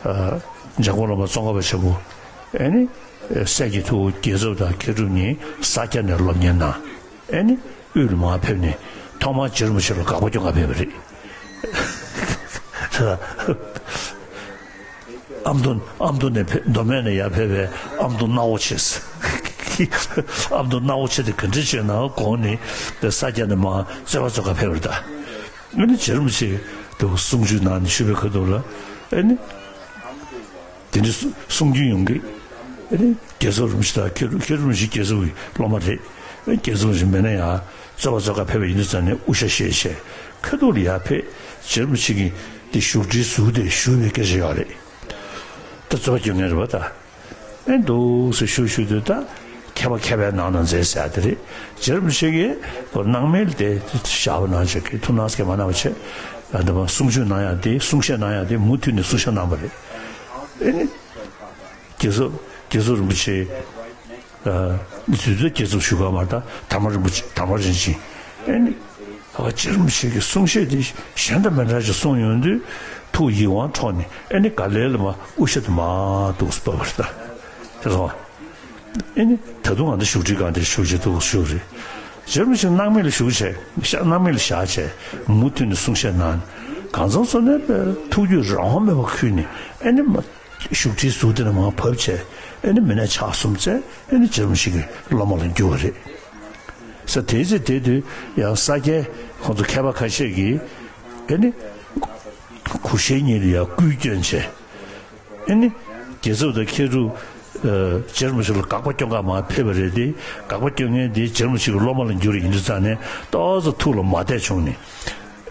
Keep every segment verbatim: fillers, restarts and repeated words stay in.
ཨ། འཇམ་མགོན་བླ་མ་ཙོང་ཁ་པ་ཆེན་པོ། ཨེ་ནི། སྲས་ཀྱི་ཐུ་བོ་རྒྱལ་ཚབ་དང་མཁས་གྲུབ་གཉིས་ས་སྐྱ་ནས་སློབ་གཉེར་གནང་། ཨེ་ནི། དབུས་ལ་མར་ཕེབས་ནས་ཐོག་མར་རྗེ་རིན་པོ་ཆེ་ལ་དགག་པ་སྐྱོན་ག་ཕེབས་པ་རེད། ཨ་མདོ། ཨ་མདོ་ནས་ཕེབས། མདོ་སྨད་ནས་ཡར་ཕེབས་པའི་ཨ་མདོ་སྣ་བོ་ཆེ། ཨ་མདོ་སྣ་བོ་ཆེ་དེ་ག་འདྲ་བྱས་ན་དགོངས་ནས་ས་སྐྱ་ནས་མར་རྩོད་པ་རྩོད་ག་ཕེབས་པ་རེད་ད། ཨེ་ནི་རྗེ་རིན་པོ་ཆེ་དུ་གསུང་ཆོས་གནང་ནས་ཞུས་པའི་ཁ་ཐུག་ལ། ཨེ་ནི། དེ་འདྲའི་གསུང་གསུང་རྒྱུན་ཡོང་གི། ཨེ་ནི། རྒྱལ་ཚབ་རིན་པོ་ཆེ་དང་མཁས་གྲུབ། མཁས་གྲུབ་རིན་པོ་ཆེ་རྒྱལ་ཚབ་ཀྱི་སློབ་མ་རེད། ཨེ། རྒྱལ་ཚབ་རིན་པོ་ཆེ་མེད་ན་ཡང་རྩོད་པ་རྩོད་ག་ཕེབས་པ་ཡིན་དུས་ཙང་ནས་དབུ་ཞྭ་བཞེས་བྱས་ཁ་ཐུག་ལ་ཡར་ཕེབས། རྗེ་རིན་པོ་ཆེ་གིས་དེ་བཞུགས་ཁྲིའི་ཟུར་དེ་བཞུགས་པའི་སྐད་ཆ་ཡོད་རེད། ད་རྩོད་པ་སྐྱོན་མཁན་རེད་པ་ད། ཨེ། འདུག་སེ་བཞུགས་བཞུགས་དུས་ད་མཁས་པ་མཁས་པའི་ནང་ན་མཛད་ཟེར་ཡ་དེ་རེད། རྗེ་རིན་པོ་ཆེ་གིས་སྣང་མེད་ལ་དེ་བཞག་པ་ནང་བཞིན་གྱི་ཐུགས་སྣང་སྐྱེས་མ་གནང་བ་བྱས། ཨ། འདི་མ་གསུང་ཆོས་གནང་ཡ་དེ། གསུང་བཤད་གནང་ཡ་དེ་མུ་མཐུད་ནས་གསུང་བཤད་གནང་བ་རེད། ཨེ་ནི། རྒྱལ་ཚབ། རྒྱལ་ཚབ་རིན་པོ་ཆེ། ཨ། དུས་ཚོད་རྒྱལ་ཚབ་བཞུགས་སྒར་མར་ད་དར་མ་རིན་པོ་ཆེ། དར་མ་རིན་ཆེན། ཨེ་ནི། ཨ། རྗེ་རིན་པོ་ཆེ་གི་གསུང་བཤད་དེ་གཞན་དང་མི་འདྲ་ཞིག་གསུངས་ཡོང་དུས་ཐུགས་ཡིད་དབང་འཕྲོག་ནས། ཨེ་ནི། ག་ལེ་ལ་མར་དབུ་ཞྭ་དེ་མར་འདུག་སེ་ཕབ་པ་རེད་ད། དེ་སོང་། ཨེ་ནི། ད་དུང་ང་ཚོ་བཞུགས་ཁྲིའི་སྒང་དེར་བཞུགས་བྱས་འདུག་སེ་བཞུགས་རེད། རྗེ་རིན་པོ་ཆེ་སྣང་མེད་ལ་བཞུགས་བྱས། ཤ། སྣང་མེད་ལ་བཞག་བྱས་མུ་མཐུད་ནས་གསུང་བཤད་གནང་། གང་ཚང་ཚོ་ནས་ཐུགས་རྒྱུད་རང་དབང་མེད་པར་ཁུར་ནས། ཨེ་ནི། མ། བཞུགས་ཁྲིའི་ཟུར་དེ་ནས་མར་ཕབ་བྱས། ཨེ་ནི། མི་ནག་ཕྱག་གསུམ་བཙལ། ཨེ་ནི། རྗེ་རིན་པོ་ཆེ་གི་སློབ་མ་ལ་གྱུར་བ་རེད། ས། དེའི་ཚེ་དེ་དུས་ཡང་ས་སྐྱའི་ཁོང་ཚོ་མཁས་པ་ཁ་ཤས་ཀྱིས། ཨེ་ནི། གུར་ཞྭ་གཉིས་ལ་ཡང་སྐུ་སྐྱོན་བྱས། ཨེ་ནི། རྒྱལ་ཚབ་དང་མཁས་གྲུབ། ཨ། རྗེ་རིན་པོ་ཆེ་ལ་དགག་པ་སྐྱོན་ག་མར་ཕེབས་པ་རེད་དེ། དགག་པ་སྐྱོན་མཁན་དེ་རྗེ་རིན་པོ་ཆེ་གི་སློབ་མ་ལ་གྱུར་ཡིན་དུས་ཙང་ནས་ཏོག་ཙམ་ཐུགས་ལ་མ་བདེ་བྱུང་ནས།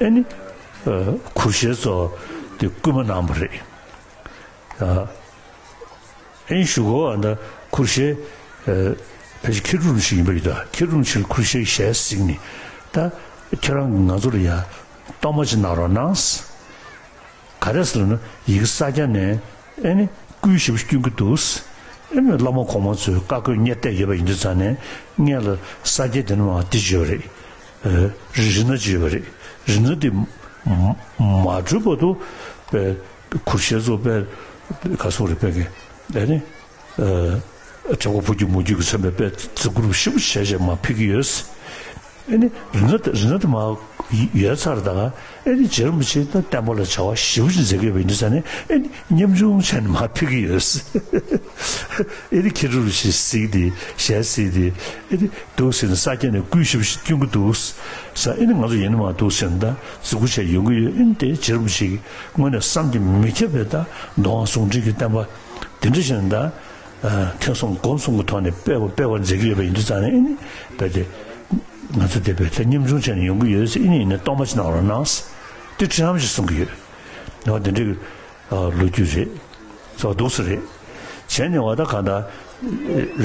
ཨེ་ནི། ཨ། གུར་ཞྭ་ཚོ་དེ་སྐུལ་མ་གནང་བ་རེད། ཨ། ཨེ་ནི། གཞུག་གུ་ཨ་ད་གུར་ཞྭ། ཨ། ཕལ་ཆེར་མཁས་གྲུབ་རིན་པོ་ཆེ་ཡིན་པ་ཡིན་ད། མཁས་གྲུབ་རིན་པོ་ཆེ་གུར་ཞྭ་གི་ཞལ་གཟིགས་ནས། ད་ཁྱེད་རང་གིས་ང་ཚོ་ལ་ཡ་གཏོར་མ་ཅིག་གནང་རོགས་གནང་། ག་རེ་ཟེར་ན། ཡ་གི་ས་སྐྱ་ནས། ཨེ་ནི། སྐུ་ཞེ་པོ་སྐྱོན་གྱི་འདུག། ཨེ་ནི། བླ་མ་གོང་མ་ཚོས་བཀའ་བཀོད་གཉེར་བསྡད་ཡོད་པ་ཡིན་དུས་ཙང་ནས། སྔོན་ལ་ས་སྐྱ་དེ་ནས་མར་འདི་བྱས་པ་རེད། ཨ། རི་རི་སྣ་བྱས་པ་རེད། རི་སྣ་དེ་མ་མ་གྲུབ་བར་དུ། པའི་གུར་ཞྭ་ཚོ་པའི་ག་སོང་རེད། པའི་གི། ཨེ་ནི། ཨ། དྲེག་པ་ཕོ་རྒྱུད་མོ་རྒྱུད་ཀྱིས་མཚོན་པའི་པའི་རྫི་གུར་ཞེ་པོ་བྱས་བྱས་མར་ཕུད་ཀྱི་ཡོད། ཨེ་ནི། རི་སྣ་དེ། རི་སྣ་དེ་མར་ཡོད་ཚར་ད་ག། ཨེ་ནི། རྗེ་རིན་པོ་ཆེ་དང་བསྟན་པ་ལ་བྱ་བ་ཞེ་པོ་ཅིག་མཛད་ཀྱི་ཡོད་པ་ཡིན་དུས་ཙང་ནས། ཨེ་ནི། ཉམ་ཆུང་བྱས་ནས་མར་ཕུད་ཀྱི་ཡོད། ཨེ་ནི། མཁས་གྲུབ་རིན་པོ་ཆེ་གཟིགས་ཏེ། ཞལ་གཟིགས་ཏེ། ཨེ་ནི། འདུག་ཟེར་ནས། ས་སྐྱ་ནས་སྐུ་ཞེ་པོ་ཅིག་སྐྱོན་གྱི་འདུག་ཟེར། ཨེ་ནི། ང་ཚོ་ཡིན་ན་མར་འདུག་ཟེར་ནས་ད་རྫི་གུར་བྱས་ཡོང་གི་ཡོད། ཨེ་ནི། དེ་རྗེ་རིན་པོ་ཆེ་གིས་དངོས་གནས་བསམ་གྱིས་མི་ཁྱབ་པའི་ད་མདོ་སྔགས་ཟུང་འབྲེལ་གྱི་བསྟན་པ་དེ་འདྲ་ཞིག་ད། ཨ། ཐོས་བསམ་སྒོམ་གསུམ་གྱི་ཐོག་ནས་སྤེལ་བ་སྤེལ་བར་མཛད་ཀྱི་ཡོད་པ་ཡིན་དུས་ཙང་ནས། ཨེ་ནི། རྦད་དེ་ང་ཚོ་དེ་རྦད་དེ་ཉམ་ཆུང་བྱས་ནས་ཡོང་གི་ཡོད་ཟེར། ཨེ་ནི། ཡིན་ན་གཏོར་མ་ཅིག་གནང་རོགས་གནང་ཟེར། དེ་འདྲ་ཞིག་གསུང་གི་ཡོད། འོ་དེ་འདྲའི་ལོ་རྒྱུས་རེད། སོ་འདུག་སེ་རེད། བྱས་ནས་འོ་ད་གང་ལྟར་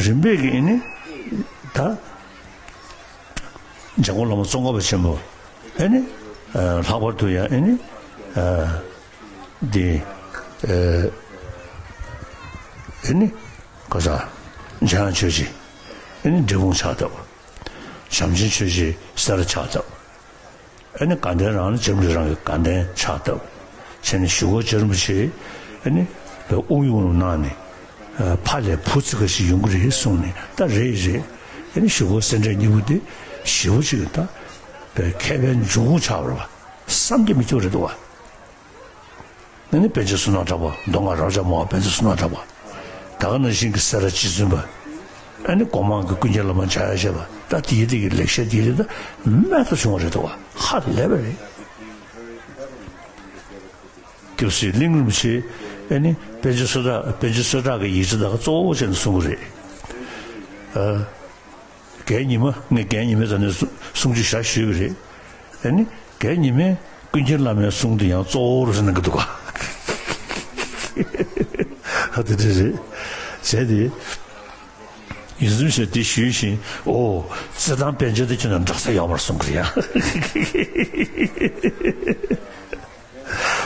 རིམ་པས་ཀྱིས་ཨེ་ནི། ད་འཇམ་མགོན་བླ་མ་ཙོང་ཁ་པ་ཆེན་པོ། ཨེ་ནི། ཨ། ལྷག་པར་དུ་ཡང་ཨེ་ནི། ཨ། འདི། ཨ། ཨེ་ནི། ག་ས། འཇམ་དབྱངས་ཆོས་རྗེ། ཨེ་ནི། འབྲས་སྤུངས་ཕྱག་བཏབ། བྱམས་ཆེན་ཆོས་རྗེ་སེ་ར་ཕྱག་བཏབ། ཨེ་ནི། དགའ་ལྡན་རང་ལ་རྗེ་རིན་པོ་ཆེ་རང་གིས་དགའ་ལྡན་ཕྱག་བཏབ། བྱས་ནས་གཞུག་གུ་རྗེ་རིན་པོ་ཆེ། ཨེ་ནི། དབུགས་དབྱུང་རུ་གནང་ནས། ཨ། ཕར་ལ་བུ་ཙི་ག་ཞིག་ཡོང་གི་རེད་གསུངས་ནས། ད་རེད་རེད། ཨེ་ནི། གཞུག་གུ་སེ་འབྲས་གཉིས་པོ་དེ་ཞེ་པོ་ཅིག་ད་པའི་མཁས་པའི་འབྱུང་ཁུངས་ཆགས་པ་རེད་པ། བསམ་གྱིས་མི་ཁྱབ་རེད་འདུག་པ། ཨེ་ནི། པཎ་ཆེན་བསོད་ནམས་གྲགས་པ། མདོ་སྔགས་རབ་འབྱམས་སྨྲ་བ་པཎ་ཆེན་བསོད་ནམས་གྲགས་པ། ད་ག་ནང་བཞིན་གྱི་སེ་ར་རྗེ་བཙུན་པ། ཨེ་ནི། སྒོ་མང་གི་ཀུན་མཁྱེན་བླ་མ་འཇམ་དབྱངས་བཞད་པ། ད་དེའི་རིགས་ཀྱི་ལེགས་བཤད་དེའི་རིགས་ད་རྨད་དུ་བྱུང་བ་རེད་འདུག་པ། ཧ་ལས་པ་རེད། སྐྱབས་སུ་གླིང་རིན་པོ་ཆེ། ཨེ་ནི། པཎ་ཆེན་བསོད་གྲགས། པཎ་ཆེན་བསོད་གྲགས་ཀྱི་ཡིག་ཆ་དག་གཙོ་བོ་བྱས་ནས་གསུང་གི་རེད། ཨ། རྒན་ཉི་མ། ངས་རྒན་ཉི་མའི་རྩ་ནས་གསུང་ཆོས་ཞེ་པོ་ཞུས་པ་རེད། ཨེ་ནི། རྒན་ཉི་མས་ཀུན་མཁྱེན་བླ་མའི་གསུང་དེ་ཡང་གཙོ་བོར་གནང་གི་འདུག་ག། ཨ། དེ་འདྲ་རེད། བྱས་ཏེ། ཡིད་འཛུམ་ཞིག་དེ་ཞུས་བཞིན། ཨོ། རྩེད་ཐང་པཎ་ཆེན་དེ་ཁྱོད་ནང་འགྲོ་ས་ཡོད་མ་རེད་གསུང་གི་རེད་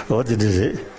ཡ། ཨོ། དེ་འདྲ་རེད།